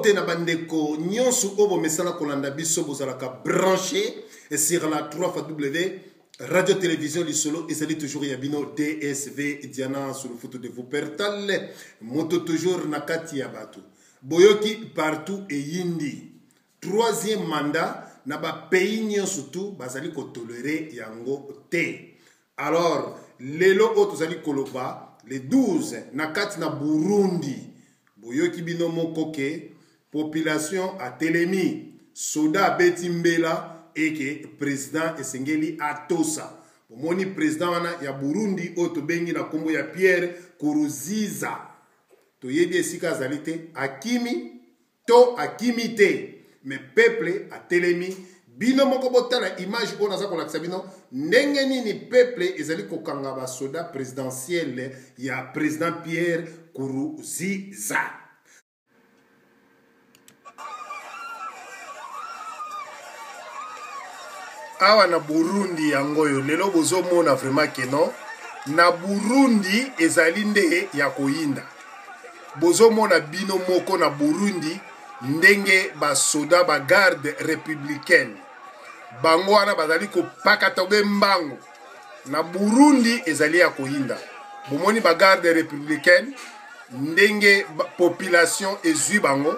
Mbote na bandeko nyonso oyo bomesana kolanda biso, bozalaka branché sur la 3 fois W Radio Télévision Lisolo, ezali toujours ya bino DSV Diana Sulufutu de Wuppertal, moto toujours na kati ya bato. Boyoki partout eyindi. Troisième mandat na ba pays nyonso tout bazali ko tolérer yango te. Alors lelo oyo tozali koloba le 12 na kati na Burundi, boyoki bino moko ke population atelemi, soda abeti mbela eke president esengeli atosa. Bomoni president wana ya Burundi oyo tobengi na kombo ya Pierre Nkurunziza, toyebi esika azali te, akimi to akimi te, mais peuple atelemi. Bino moko botala image oyo naza kolakisa bino ndenge nini peuple ezali kokanga ba soda presidentielle ya president Pierre Nkurunziza. Awa na Burundi yango oyo lelo bozomona vraiment que non, na Burundi ezali nde ya koyinda. Bozomona bino moko na Burundi ndenge ba soda ba garde républicaine bango wana bazali kopakata obe mbango. Na Burundi ezali ya koyinda. Bomoni ba garde républicaine ndenge population ezwi bango.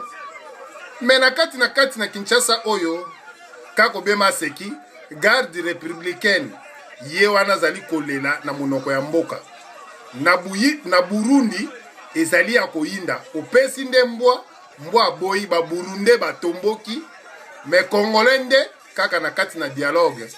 Mais na kati na kati na Kinshasa oyo kako be maseki garde républicaine ye wana azali kolela na monoko ya mboka. Na buyi, na Burundi ezali ya koyinda. Opesi nde mbwa, mbwa aboyi, ba Burundais batomboki, mais Congolais nde kaka na kati na dialogue,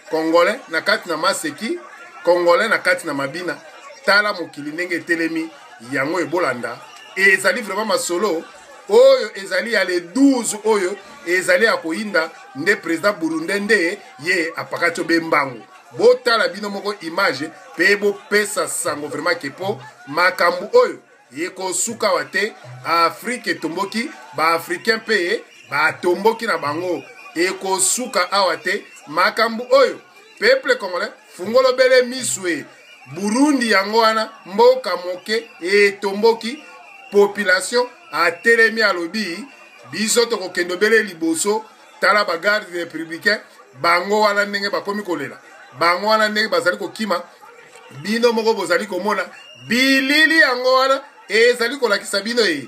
Congolais na kati na maseki, Congolais na kati na mabina. Tala mokili ndenge etelemi, yango ebolanda. Ezali vraiment masolo oyo ezali ya le 12 oyo ezali ya koyinda nde président burundais nde ye apakati obe mbangu. Botala bino moko image pe bopesa sango vraiment ke po makambo oyo ekosuka wa te. Afrique etomboki, ba africain pe batomboki na bango, ekosuka awa te makambo oyo. Peuple congolais fungolo bele miswe. Burundi yango wana mboka moke etomboki, population atelemi alobi biso tokokende bele liboso. Tala ba garde républicain bango wana ndenge bakomi kolela, bango wana ndenge bazali kokima. Bino moko bozali komona bilili yango wana ezali kolakisa bino ye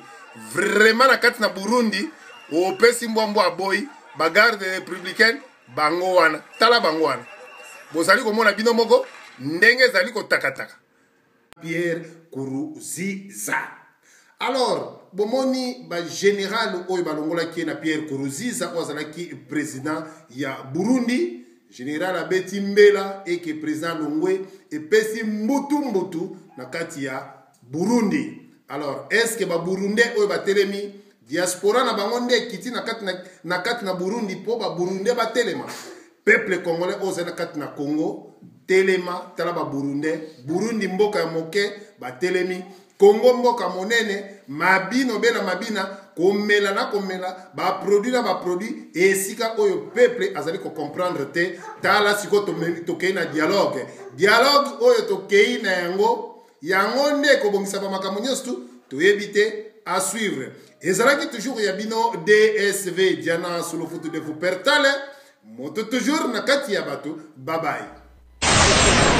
vraiment na kati na Burundi opesi mbwa mbwa aboyi, ba garde républicaine bango wana, tala bango wana bozali komona bino moko ndenge ezali kotakataka. Pierre Nkurunziza. Alors bomoni ba général oyo balongolaki ye na Pierre Nkurunziza oyo azalaki président ya Burundi. Général abeti mbela eke président longwe epesi mbutu mbutu na kati ya Burundi. Alors est-ce que ba Burundais oyo batelemi diaspora na bango nde ekiti na kati na, na kati na Burundi po ba Burundais batelema? Peuple congolais oyo ozali na kati na Congo telema, tala ba Burundais. Burundi mboka ya moke batelemi, Congo mboka monene, mabino bela mabina, komela na komela, ba produit na ba produit, esika oyo peuple azali ko comprendre te. Tala sikoyo tokei na dialogue, dialogue oyo tokei na yango, yango nde ekobongisa ba makambo nyonso tu toyebi te. À suivre. Ezalaki toujours ya bino DSV Diana Sulufutu de Wuppertal, moto toujours na kati ya bato. Bye bye.